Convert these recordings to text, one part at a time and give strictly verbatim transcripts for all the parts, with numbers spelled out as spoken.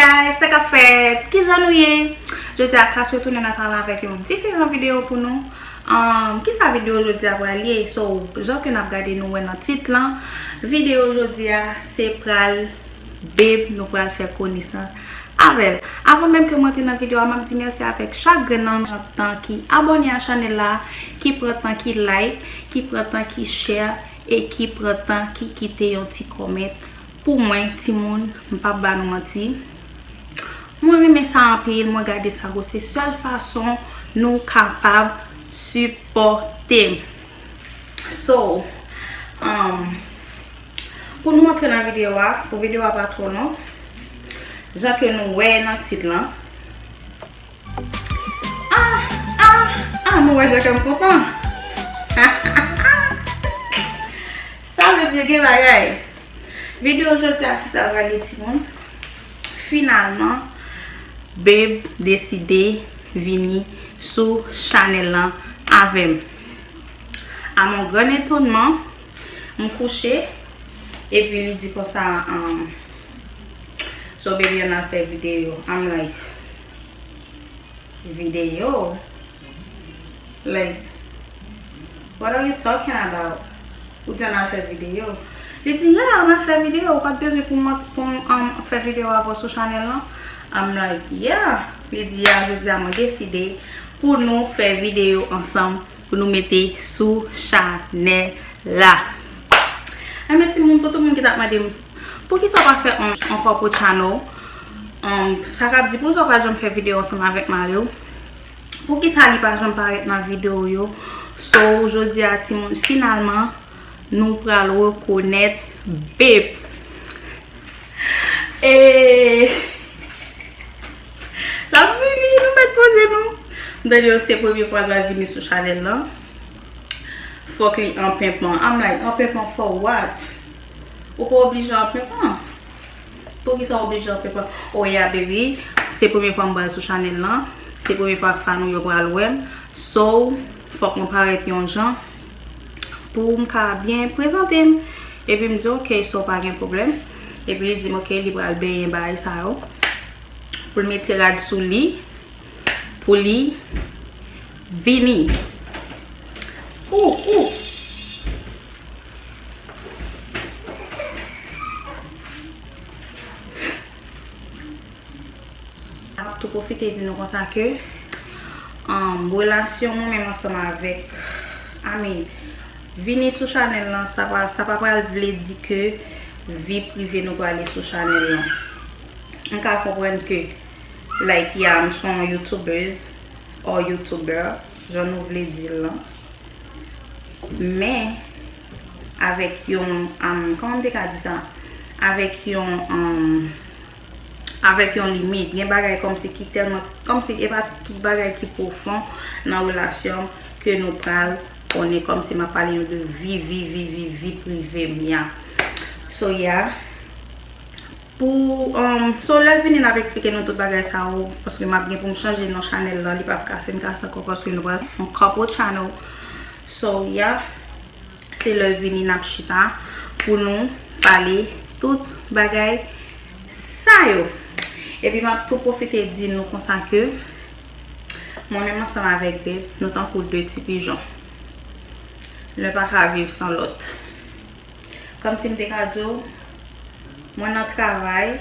Guys, sa k ap fèt? Kijan nou ye? Jodi a Kas retounen nan kanal avèk yon diferan videyo pou nou. Um, kisa videyo jodi a pral ye? So, jan ke n ap gade, nou wè nan tit lan, videyo jodi a se pral Babe, nou pral fè konesans avè l. Avan menm ke m antre nan videyo a, m ap di mèsi avèk chak grenn nan ki abòne a chanèl la, ki pran tan, ki like, ki pran tan, ki share, e ki pran tan, ki kite yon ti kòmant pou mwen, timoun, m p ap ba nou manti. Mwen renmen sa anpil, mwen gade sa gwo, se sèl fason nou kapab sipòte m. So, um, pou nou antre nan videyo a, pou videyo a pa twò long, jan ke nou wè nan tit lan. Ah, ah, ah, nou wè jan ke m kontan. Sa vle di gen bagay. Videyo jodi a, kisa l pral ye, timoun? Finalman, Babe deside vini sou chanèl lan avè m. À mon grand étonnement, m kouche, epi li di konsa, um, "So, baby, ann al fè videyo." I'm like, "Videyo? Like, what are you talking about?" Ou di ann al fè videyo. Li di, "Yeah, ann al fè videyo. Ou pa t bezwen pou m, pou m, um, fè videyo avè w sou chanèl lan?" I'm like, "Yeah." Li di, "Yeah, jodi a mwen deside pou nou fè videyo ansanm, pou nou mete sou chanèl la." Enben, timoun, pou tout moun ki t ap mande m, "Poukisa w pa fè yon, yon couple channel?" Um, sa k ap di, "Poukisa w pa janm fè videyo ansanm avèk mari w?" Poukisa li pa janm parèt nan videyo yo? So, jodi a, timoun, finalman, nou pral rekonèt Babe. E l ap vini, nou mèt poze nou. M tande se premye fwa l pral vini sou chanèl lan. Fòk li an penpan. I'm like, "An penpan for what?" Ou pa oblije an penpan. Poukisa w oblije an penpan? Oh yeah, baby, se premye fwa m pral sou chanèl lan. Se premye fwa fan ou yo pral wè m. So, fòk mwen parèt yon jan pou m ka byen prezante m. Epi m di, "Ok, so pa gen pwoblèm." Epi li di m, ok, li pral benyen bagay sa yo. Pou l mete rad sou li, pou li vini. Ou, ou. M ap tou pwofite di nou konsa ke, um, relasyon mwen menm ansanm avèk, I mean, vini sou chanèl lan, sa pa, sa pa pral vle di ke vi prive nou prale sou chanèl lan. M ka konprann ke, like, yeah, m se yon YouTubers or YouTuber, jan nou vle di l lan. Men, avèk yon, um, kòman m te ka di sa? Avèk yon, um, avèk yon limit. Gen bagay kòmsi ki tèlman, kòmsi e pa tout bagay ki pwofon nan relasyon ke nou pral konnen kòmsi m ap pale nou de vi, vi, vi, vi, vi prive m, ya. So, yeah. Pou, um, so, lè l vini, n ap eksplike nou tout bagay sa yo, paske m ap gen pou m chanje non chanèl lan, li p ap Kas and Kas ankò, paske nou pral fè yon couple channel. So, yeah, se lè l vini, n ap chita pou nou pale tout bagay sa yo. Epi m ap tou pwofite di nou konsa ke mwen menm ansanm avèk Babe, nou tankou de ti pijon. Youn pa ka viv san lòt. Kòmsi m te ka di w, mwen nan travay,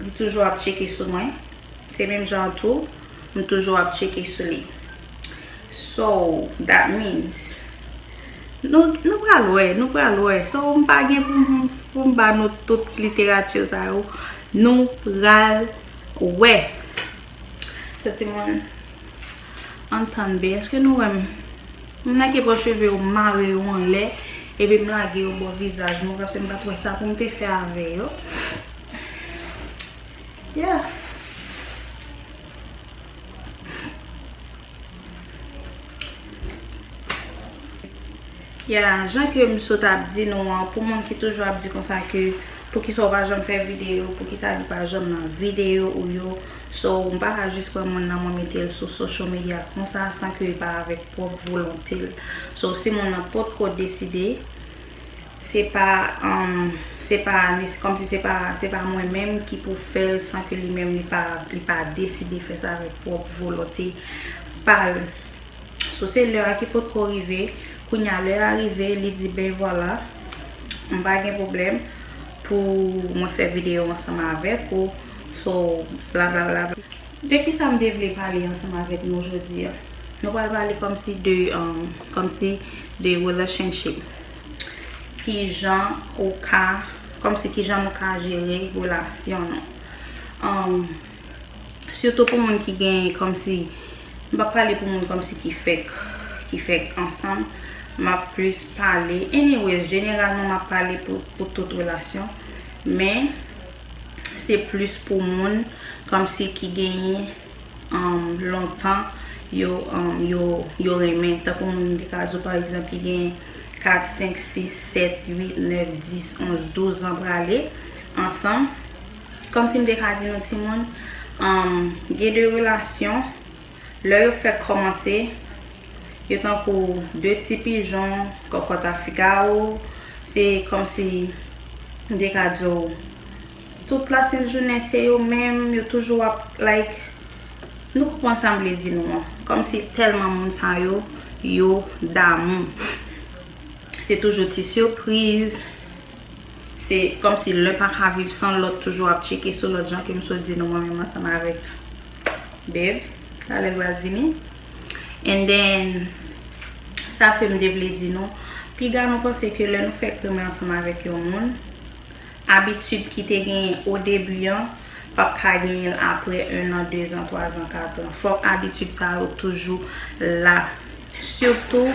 li toujou ap tcheke sou mwen. Se menm jan an tou, m toujou ap tcheke sou li. So, that means, nou, nou pral wè, nou pral wè. So, m pa gen pou m, pou m ba nou tout literati sa yo. Nou pral wè. So, timoun, ann tann byen. Èske nou wè m? M nèk pran cheve yo, m mare yo anlè, epi m lage yo bò vizaj mwen, paske m pa t wè sa pou m te fè avè yo. Yeah. Ya, jan ke m sot ap di nou an, pou moun ki toujou ap di konsa ke poukisa w pa janm fè videyo, poukisa li pa janm nan videyo ou yo. So, m pa ka jis pran moun nan, mwen mete l sou social media konsa, san ke li pa avèk pwòp volonte l. So, si moun nan potko deside, Se pa, um, se pa, se kòmsi se pa, se pa mwen menm ki pou fè l san ke li menm li pa, li pa deside fè sa avèk pwòp volonte pa l. So, se lè a ki potko rive. Kounye a, lè a rive, li di, "Ben vwala, m pa gen pwoblèm pou mwen fè videyo ansanm avèk ou." So, bla bla bla. De kisa m te vle pale ansanm avèk nou jodi a? Nou pral pale kòmsi de, um, kòmsi de relationship. Kijan ou ka, kòmsi kijan nou ka jere relasyon nou. Um, sitou pou moun ki gen kòmsi, m pa pale pou moun kòmsi ki fèk, ki fèk ansanm. M ap plis pale, anyways, jeneralman m ap pale pou, pou tout relasyon. Men, se plis pou moun kòmsi ki genyen, um, lontan yo, um, yo, yo renmen. Tankou moun te ka di w, pa egzanp, li gen kat, senk, sis, sèt, uit, nèf, dis, onz, douz an prale ansanm. Kòmsi m te ka di nou timoun, um, gen de relasyon, lè yo fèk kòmanse, yo tankou de ti pijon, kòkòt a figawo, se kòmsi m te ka di w, tout lasent jounen se yo menm, yo toujou ap, like, nou konprann sa m vle di nou an. Kòmsi tèlman moun sa yo, yo damou. Se toujou ti sipriz. Se kòmsi len pa ka viv san lòt, toujou ap tcheke sou lòt, jan ke m sot di nou mwen menm ansanm avèk Babe. Talè l pral vini. And then, sa ke m te vle di nou, piga nou panse ke lè nou fèk renmen ansanm avèk yon moun, abitid ki te genyen o debi an, p ap ka genyen l apre en an, de zan, twa zan, kat an. Fòk abitid sa yo toujou la. Sitou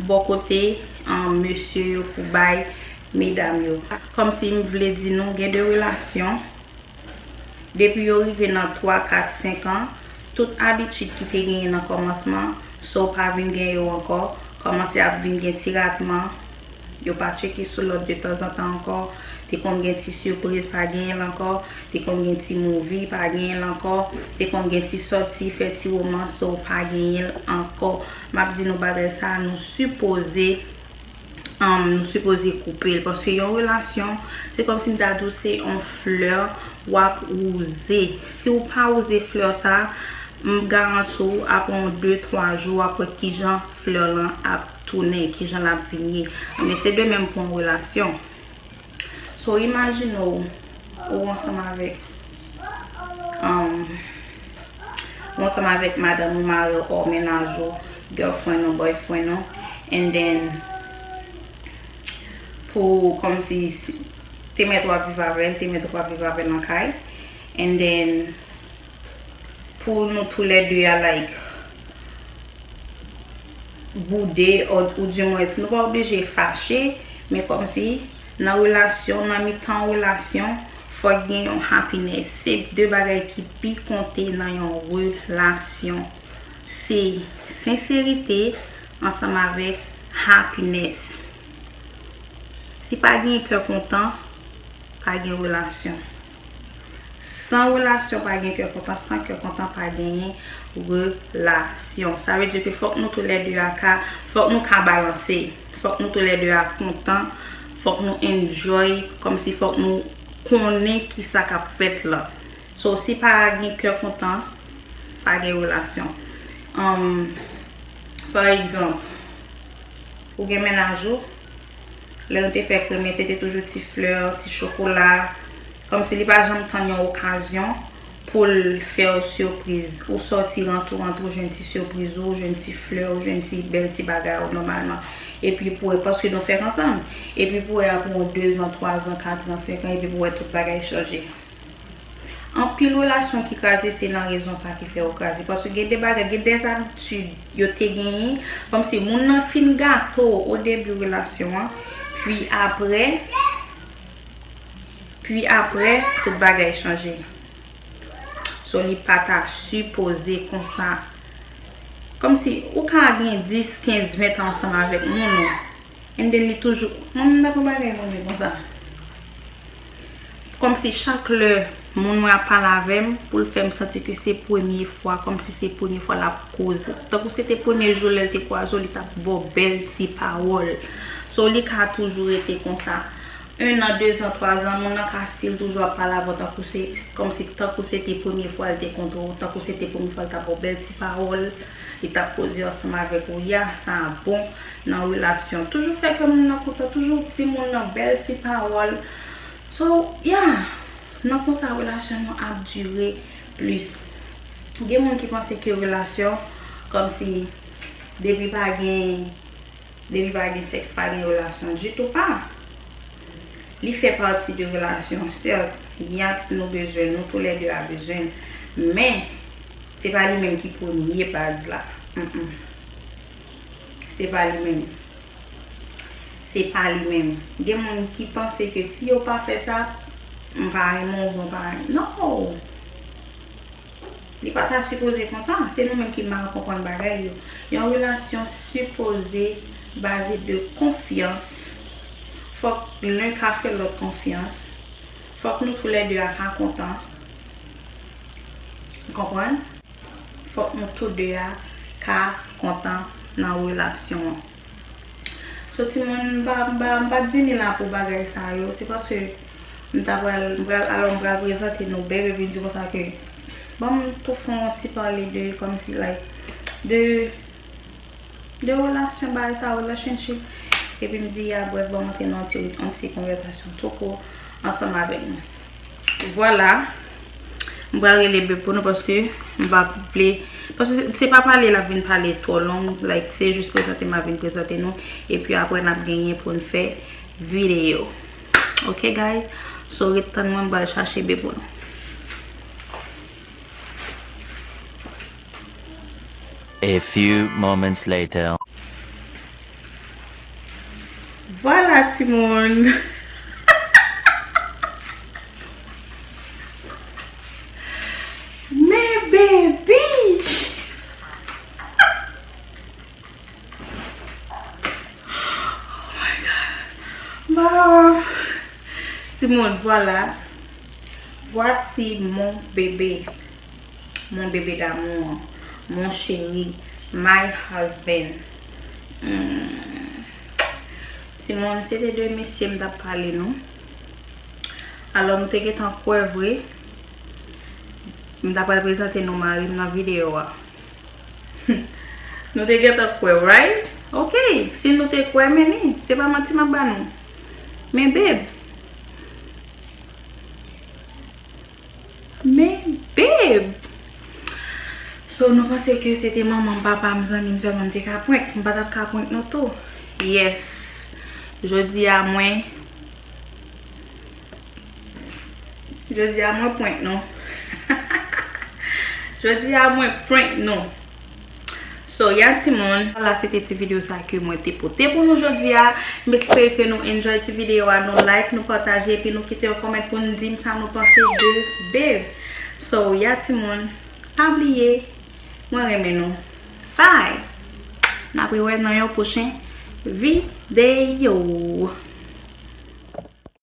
bò kote, um, mesye yo pou bay medam yo. Kòmsi m vle di nou, gen de relasyon, depi yo rive nan twa, kat, senk an, tout abitid ki te genyen nan kòmansman, so w pa vin gen yo ankò, kòmanse ap vin gen ti ratman, yo pa tcheke sou lòt de tanzantan ankò, te konn gen ti sipriz, pa genyen l ankò, te konn gen ti movie, pa genyen l ankò, te konn gen ti sòti, fè ti womans, so w pa genyen l ankò. M ap di nou bagay sa, nou sipoze, um, nou sipoze koupe l, paske yon relasyon, se kòmsi m ta di w se yon flè w ap wouze. Si w pa wouze flè sa, m garanti w, apre yon de, twa jou, w ap wè kijan flè lan ap tounen, kijan l ap vin ye. Men se de menm pou yon relasyon. So, imajine w, ou ansanm avèk, um, ou ansanm avèk madanm ou, mari w, mennaj ou, girlfriend ou, boyfriend ou, and then, pou, kòmsi, si, te mèt w ap viv avè l, te mèt w ap viv avè l nan kay, and then, pou nou toulède a, like, boude, ou, oudimwens, nou pa oblije fache, men kòmsi, nan relasyon, nan mitan relasyon, fòk gen yon happiness. Se de bagay ki pi konte nan yon relasyon. Se senserite ansanm avèk happiness. Si pa gen kè kontan, pa gen relasyon. San relasyon, pa gen kè kontan. San kè kontan, pa genyen relasyon. Sa vle di ke fòk nou toulède a ka, fòk nou ka balanse. Fòk nou toulède a kontan. Fòk nou enjoy. Kòmsi fòk nou konnen kisa k ap fèt la. So, si pa gen kè kontan, pa gen relasyon. Um, pa egzanp, ou gen mennaj ou, lè nou te fèk renmen, se te toujou ti flè, ti chokola. Kòmsi li pa janm tann yon okazyon pou l fè w sipriz. Ou sòti, rantre, rantre, ou jwenn ti sipriz ou, ou jwenn ti flè, ou jwenn ti bèl ti bagay ou nòmalman. Epi pou wè, paske nou fèk ansanm. Epi pou wè apre yon de zan, twa zan, kat an, senk an, epi pou wè tout bagay chanje. Anpil relasyon ki kraze, se nan rezon sa ki fè yo kraze. Paske gen de bagay, gen de zabitid yo te genyen, kòmsi moun nan fin gate w o debi relasyon an, pi apre, pi apre, tout bagay chanje. So, li pa ta sipoze konsa. Kòmsi ou ka gen dis, kenz, ven an ansanm avèk moun ou. And then li toujou, mwen menm nan pou bagay mwen menm konsa. Kòmsi chak lè moun mwen ap pale avè m, pou l fè m santi ke se premye fwa, kòmsi se premye fwa l ap koze. Tankou se te premye jou lè l te kwaze w, li t ap ba w bèl ti pawòl. So, li ka toujou rete konsa. En an, dezan, twazan, moun nan ka still toujou ap pale avè w tankou se, kòmsi tankou se te premye fwa l te kontre w, tankou se te premye fwa l t ap ba w bèl ti pawòl, li t ap koze ansanm avèk ou. Ya, sa bon nan relasyon. Toujou fè kè moun nan kontan, toujou di moun nan bèl ti pawòl. So, ya, nan konsa relasyon nou ap dire plis. Gen moun ki panse ke relasyon, kòmsi depi pa gen, depi pa gen sèks, pa gen relasyon ditou, pa. Li fè pati de relasyon, sèt, yes, nou bezwen, nou toulède a bezwen l. Men, se pa li menm ki premye baz la. Mm-mm. Se pa li menm. Se pa li menm. Gen moun ki panse ke si yo pa fè sa, m pa renmen w, oubyen w pa renmen. No! Li pa ta sipoze konsa. Se nou menm ki mal konprann bagay yo. Yon relasyon sipoze baze de konfyans. Fòk len ka fè lòt konfyans. Fòk nou toulède a ka kontan. Ou konprann? Fòk nou tou de a ka kontan nan relasyon an. So, timoun, m pa, m pa, m pa t vini la pou bagay sa yo. Se paske m ta pral, m pral, alò, m pral prezante nou bèb epi m di konsa ke, ban m tou fè yon ti pale de, kòmsi, like, de, de relasyon, bagay sa, relationship. Epi m di, a, brèf, ban m antre nan yon ti, yon ti konvèsasyon tou kou ansanm avèk nou. Vwala. M pral rele bèb pou nou paske m pa vle, paske se pa pale l ap vin pale twò long, like, se jis prezante m ap vin prezante nou, epi apre n ap genyen pou n fè videyo. Ok, guys? So, ret tann mwen, m pral chache bèb pou nou. A few moments later. Vwala, timoun. Men, baby! Oh my God. Wow. Timoun, vwala. Voici mon bébé. Mon bébé d'amour, mon chéri, my husband. Hmm. Timoun, se te de mesye m t ap pale nou. Alò, nou te gentan kwè vre. M ta pral prezante nou mari m nan videyo a. Nou te gentan kwè, right? Ok, si nou te kwè, men ni, se pa manti m ap ba nou. Men, babe, Men, babe! So, nou panse ke se te manman m, papa m, zanmi m sèlman m te ka prank? M pa t ap ka prank nou tou? Yes. Jodi a, mwen, jodi a, mwen prank nou. Jodi a, mwen prank nou. So, ya timoun, la se te ti videyo sa ke mwen te pote pou nou jodi a. M espere ke nou enjoy ti videyo a, nou like, nou pataje, epi nou kite yon comment pou n di m sa nou panse de bèb. So, ya timoun, pa bliye, mwen renmen nou. Bye! N ap rewè nan yon pwochen videyo.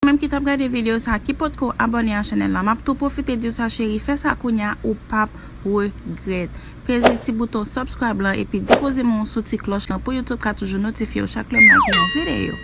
Ou menm ki t ap gade videyo sa, ki potko abòne a chanèl la, m ap tou pwofite di w sa, cheri, fè sa kounya, ou p ap regrèt. Peze ti bouton subscribe lan epi depoze men w sou ti klòch lan pou YouTube ka toujou notifye w chak lè m lage yon videyo.